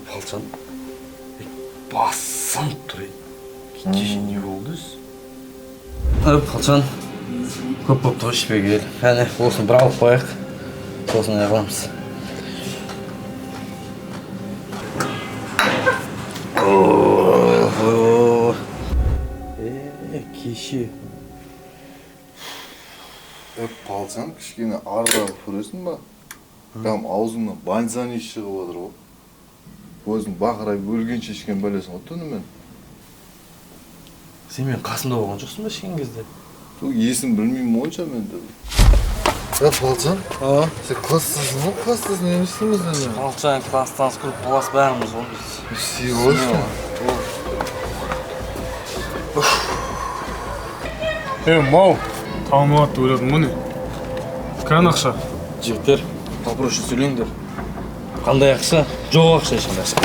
Балжан, басынып тұр. Кеше не болды өзі? Балжан, көп болып тұр, ішпей кел. Кәне, осыны бір алып қояйық. Сосын не қыламыз. Ой, кеше. Балжан, кішкене арырақ көресің ба? Прям аузыңнан бальзам иісі шығып отыр ғой. Өзің бақырайып өлгенше ішкен бәлесің ғой түнімен. Сен менің қасымда болған жоқсың ба ішкен кезде? Сол есін білмеймін онша мен де. Балжан, сен класстасың ғой, класстасың емессің бе сен? Балжан, класстас, группалас бәріміз ғой біз. Сегодня. Мау, таумалады деп ойладым ғой не? Кән ақша. Жігіттер, попроще сөйлеңдер. Қандай ақша? Жоқ ақша ешқандай ақша.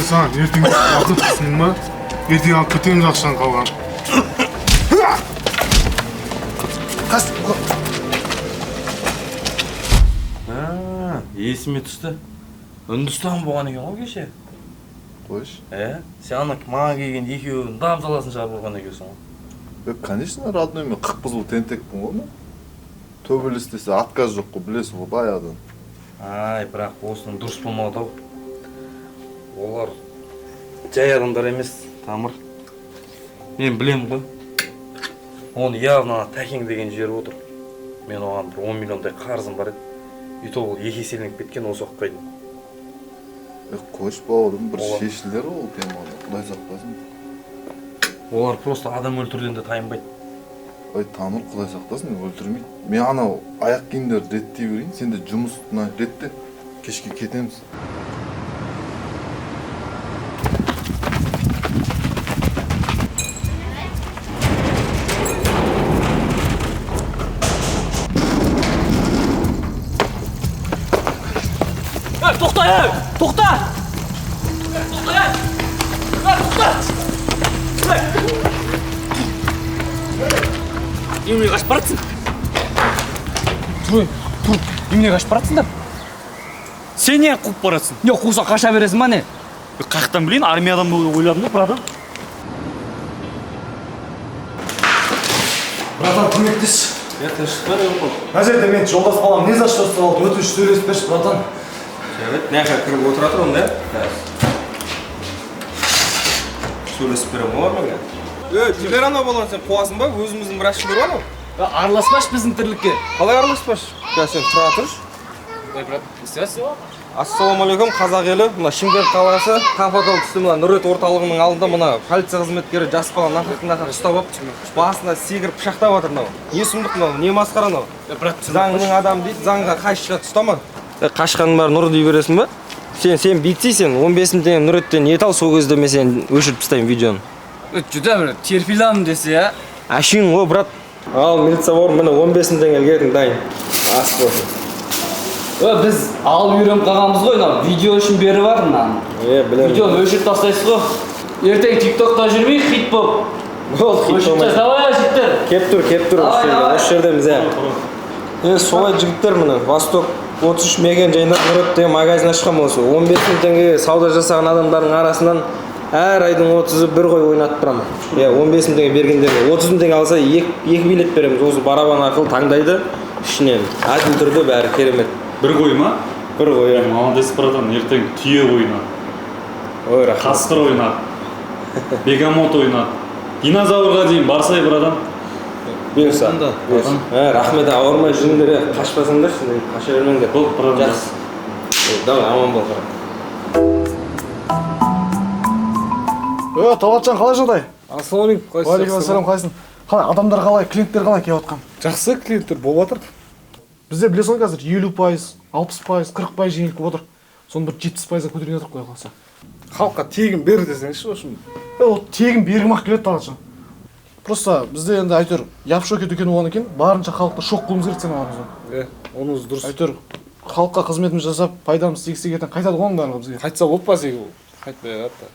Саған ертең уақыт түсіндің ба? Ертең алып кетеміз ақшаны қалған. Есіме түсті. Үндістан болған екен ғой кеше. Қойшы. Сен ана маған келген екеуін дам саласын шығарып қойған екенсің ғой. Конечно, родной, мен қып-қызыл тентекпін ғой мен. Төбелес десе отказ жоқ қой, білесің ғой баяғыдан. Ай, бірақ осының дұрыс болмады ау. Олар жай адамдар емес, тамыр. Мен білемін ғой. Оны явно ана Тәкең деген жіберіп отыр. Мен оған бір 10 миллиондай қарызым бар еді. И то ол екі еселеніп кеткен осы уақытқа дейін. Қойшы бауырым, бір Олар шешілер ол теманы, Құдай сақтасын. Олар просто адам өлтіруден де тайынбайды. Ой, тамыр, Құдай сақтасын, өлтірмейді. Мен анау аяқ киімдерді реттей берейін, сен де жұмысына ретте, кешке кетеміз. Тоқта, ей! Тоқта! Тоқта, ей! Тоқта! Ей! Немене қашып баратсың? Тұр, тұр. Немене қашып баратсыңдар? Сен не қуып баратсың? Не, қуса қаша бересің ба не? Қаяқтан білейін, армиядан ойладым да, братан. Братан, көмектесші. Мына жерде мен жолдас балам не за что ұстап алды, өтініш сөйлесіп берші, братан. Жарайды, мына жаққа кіріп отыра тұр онда. Сөйлесіп беремін ғой олармен. Дилер, анау баланы сен қуасың ба? Өзіміздің врачымыз бар анау. Араласпашы біздің тірлікке. Қалай араласпашы? Жа, сен тұра тұршы. Ой, брат, не істейсің? Ассалаумағалейкум, қазақ елі. Мына Шымкент қаласы, Тафакал түсті мына Нұрет орталығының алдында мына полиция қызметкері жас бала нақақ-нақақ ұстап алып, басына секіріп пышақтап жатыр мынау. Не сұмдық мынау, не масқара мынау? Брат, Заңның адамы дейді, заңға қайшы шығады, ұстама. Қашқанның бәрін ұр дей бересің ба? Сен бүйтсей, сен 15 мың теңге Нұреттен ет ал, сол кезде мен сені өшіріп тастаймын видеоны. Жүдә бір терпиламын десе, ә? Әшейін ғой, брат. Ал, милиция бауырым, міне 15 мың теңге келдің, дайын. Ас болсын. Біз алып үйреніп қалғанбыз ғой, мынау видео үшін беріп жатыр мынаны. Білемін. Видеоны өшіріп тастайсыз ғой. Ертең тиктокта жүрмей хит болып. Болды, хит Өшіріп болмайды. таста, давай, жігіттер. Кеп тұр, кеп тұр, Давай, осы жерде, давай. осы жердеміз, ә. Солай жігіттер, міне, Восток 33 мекен жайында Нұрет деген магазин ашқан болса, 15 мың теңгеге сауда жасаған адамдардың арасынан әр айдың 30-ы бір қой ойнатып тұрамын. 15 мың теңге бергендерге 30 мың теңге алса, екі билет береміз. Осы барабан арқылы таңдайды ішінен. Әділ түрде бәрі керемет. Бір қой ма? Бір қой, иә. Молодец, братан, ертең түйе ойнады. Ой, рахмет. Қасқыр ойнады. Бегемот ойнады. Динозаврға дейін барсай, братан. Бұйырса. Бұйырса. Рахмет, ауырмай жүріңдер, қашпасаңдаршы, қаша бермеңдер. Болды, братан. Жақсы. Давай, аман бол, брат. Талғатжан, қалай жағдай? Ассалаумағалейкум, қалайсыз? Уағалейкум ассалам, қалайсың? Қалай, адамдар қалай, клиенттер қалай келіп жатқан? Жақсы, клиенттер болып жатыр. Бізде білесің ғой қазір 50%, 60%, 40% жеңілдік болып отыр. Соны бір 70%-ға көтерген жатыр, Құдай қаласа. Халыққа тегін бер десеңізші, в общем. Ол тегін бергім-ақ келеді, Талғатжан. Просто бізде енді әйтеуір Я в шоке дүкені болғаннан кейін барынша халықты шок қылуымыз керек ценаларымызбен. Оныңыз дұрыс. Әйтеуір халыққа қызметімізді жасап, пайдамыз тигізсек ертең қайтады ғой оның барлығы бізге. Қайтса болды ба сегі ол? Қайтпай қалады да.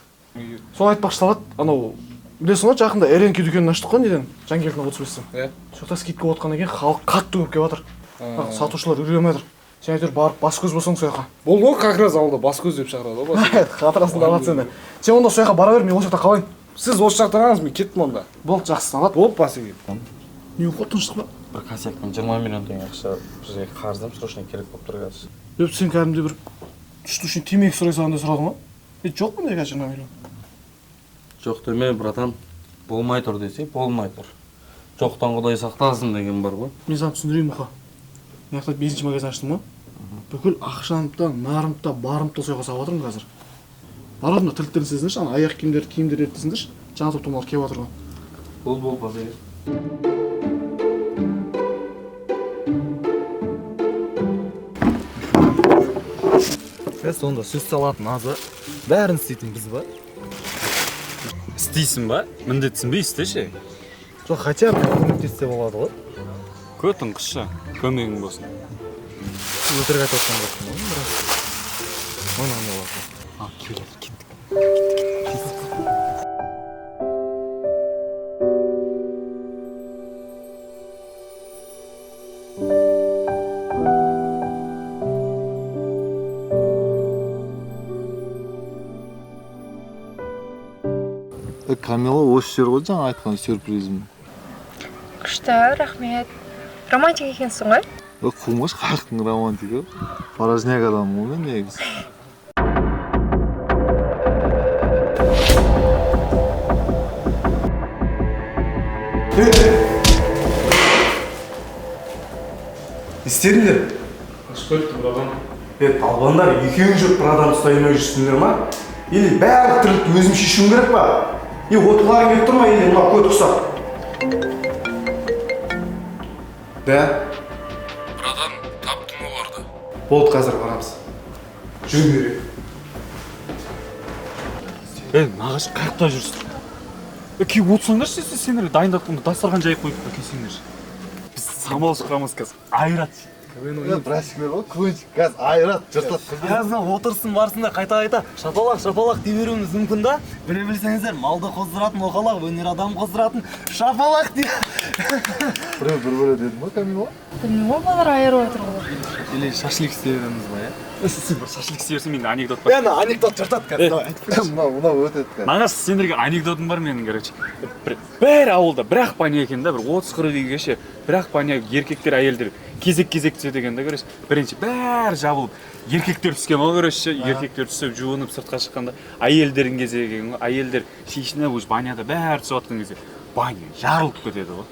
Соны айтпақшы, Талғат, анау білесің ғой, жақында РНК дүкенін аштық қой неден, Жангелдин 35-тен. Сол жақта скидка болып жатқаннан кейін халық қатты көп келіп жатыр. Бірақ сатушылар үлгере алмай жатыр. Сен әйтеуір барып бас көз болсаң сол жаққа. Болды ғой, как раз ауылда бас көз деп шақырады ғой бас. Қатырасың Талғат сені. Сен онда сол жаққа бара бер, мен осы жақта қалайын. Сіз осы жақта қалыңыз, мен кеттім онда. Болды, жақсы, Талғат. Болды, Басеке. Не болып тыныштық па? Бір косяктан 20 миллион теңге ақша бізге қарызым срочно керек болып тұр қазір. Өп, сен кәдімгідей бір штучный темекі сұрай салғандай сұрадың ғой. Е, жоқ менде қазір 20 миллион. Жоқ деме, братан, болмай тұр десе, болмай тұр. Жоқтан құдай сақтасын деген бар ғой. Мен саған түсіндірейін, Мұқа. Мына жақта бесінші магазин аштым ғой. Бүкіл ақшамды да, нарымды да, барымды да сол жаққа салып жатырмын қазір. Барадым да тірліктерін сезіңдерші, ана аяқ киімдер, киімдер реттесіңдерші. Жаңа топтамалар келіп жатыр ғой. Болды, болды, Басеке. Сонда сөз салатын азы, бәрін істейтін біз ба? Істейсің ба? Міндетсің бе, істеші. Жоқ, хотя бы көмектессе болады ғой. Көтің қысша, көмегің болсын. Өтірік айтып отқан жоқпын ғой, бірақ. Оны болады. А, келеді, кеттік. Камила, осы жер ғой жаңа айтқан сюрпризім. Күшті, рахмет. Романтик екенсің ғой? Қумаш, қаяқтың романтигі? Порожняк адаммын ғой мен негізі. Не істедіңдер? Қашып кетті, братан. Е, талбандар, екеуің жүріп бір адам ұстай алмай жүрсіңдер ма? Или барлық тірлікті өзім шешуім керек па? Е, отқыларың келіп тұр ма, или мына көт құсап? Да? Братан, таптым оларды. Болды, қазір барамыз. Жүрің бері. Ей, нағашы, қаяқта жүрсің? Е, келіп отырсаңдаршы, сендер дайындап дастархан жайып қойып келсеңдерші. Біз самал шығарамыз қазір, айрат. Братчиктер ғой, КВНчик қазір айырады, жыртады. Қазір отырсын барысында қайта-қайта шапалақ, шапалақ дей беруіміз мүмкін да. Біле білсеңіздер, малды қоздыратын оқалақ, өнер адам қоздыратын шапалақ де. Біреу бір бөле деді ма, Камила? Білмеймін ғой, балалар айырып отыр ғой. Или шашлик істей береміз ба, иә? Сен бір шашлик істей берсең, менде анекдот бар. Ана анекдот жыртады қазір, давай айтып берші. Мынау өтеді қазір. Нағашы, сендерге анекдотым бар менің, короче. Бір ауылда бір ақ баня екен да, бір 30-40 үйге ше, бір ақ баня, еркектер, әйелдер кезек-кезек түседі екен да, короче. Бірінші бәрі жабылып, еркектер түскен ғой, короче, еркектер түсіп жуынып сыртқа шыққанда әйелдердің кезегі екен ғой. Әйелдер шешініп уже баняда бәрі түсіп жатқан кезде баня жарылып кетеді ғой.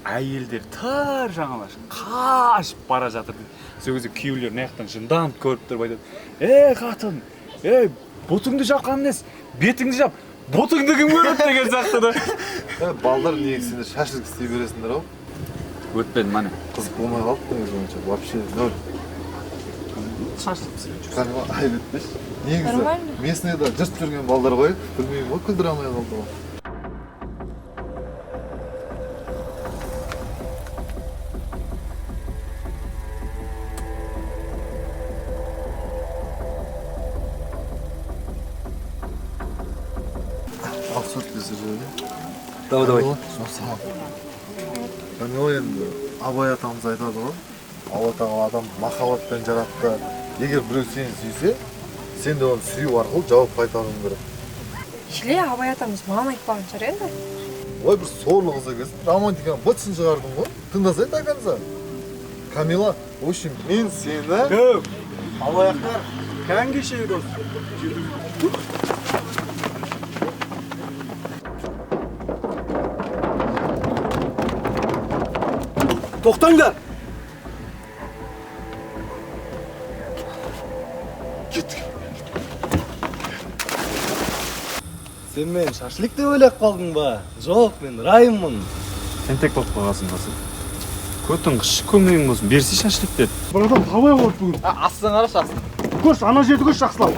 Әйелдер тыр жаңалаш қашып бара жатыр. Сол кезде күйеулер мына жақтан жынданып көріп тұрып айтады: "Ей, қатын, ей, бұтыңды жапқан несі? Бетіңді жап, бұтыңды кім көреді?" деген сияқты да. Балдар, негізі сендер шашлик істей бересіңдер ау. Өтпедім, міне. Қызық болмай қалды негізі онша, вообще ноль. Шашлик пісіріп жүрсің. Камила, айып етпеші. Негізі Нормально. местныйда жыртып жүрген балдар ғой, білмеймін ғой, күлдіре алмай қалды ғой. Ал сөт десе жіберейін. Давай, давай. Камила, енді Абай атамыз айтады ғой, Алла тағала адамды махаббатпен жаратты. Егер біреу сені сүйсе, сен де оны сүю арқылы жауап қайтаруың керек. Желе Абай атамыз маған айтпаған шығар енді. Ой, бір сорлы қыз екенсің, романтиканың бытшын шығардың ғой. Тыңдасай до конца. Камила, в общем, мен сені... Алаяқтар, кән кешегі дос. Тоқтаңдар! Кеттік. Сен мен шашлик деп ойлап қалдың ба? Жоқ, мен Райыммын. Тентек болып қалғансың ба сен? Көтің қышы, көмегің болсын, берсе шашлик деді. Братан, қалай болады бүгін? Астын қарашы, астын. Көрші, ана жерді көрші жақсылап.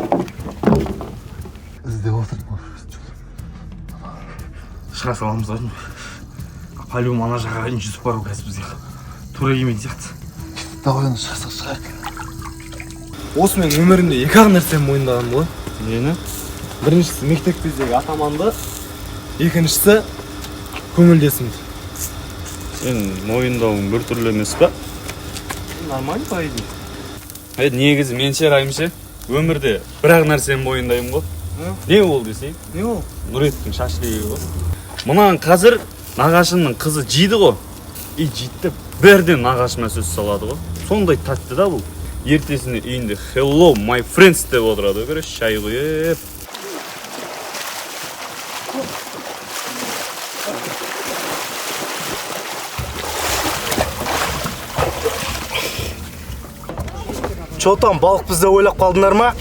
Іздеп отырмын. Шыға саламыз ғой. По-любому ана жаққа дейін жүзіп бару қазір бізге тура келмейтін сияқты. Давай, енді шықсақ шығайық. Осы мен өмірімде екі ақ нәрсені мойындағаным ғой. Нені? Біріншісі мектеп кездегі атаманды, екіншісі көңілдесімді. Сен мойындауың бір түрлі емес па? Нормально, по идее. Негізі мен ше, Райым ше, өмірде бір ақ нәрсені мойындаймын ғой. Не ол десей? Не ол? Нұреттің шашлыгі ғой. Мынаны қазір нағашымның қызы жейді ғой. И жейді де бірден нағашыма сөз салады ғой. Сондай тәтті да бұл. Ертесіне үйінде hello my friends деп отырады ғой, короче, шай құйып. Че там, балық бізде ойлап қалдыңдар ма?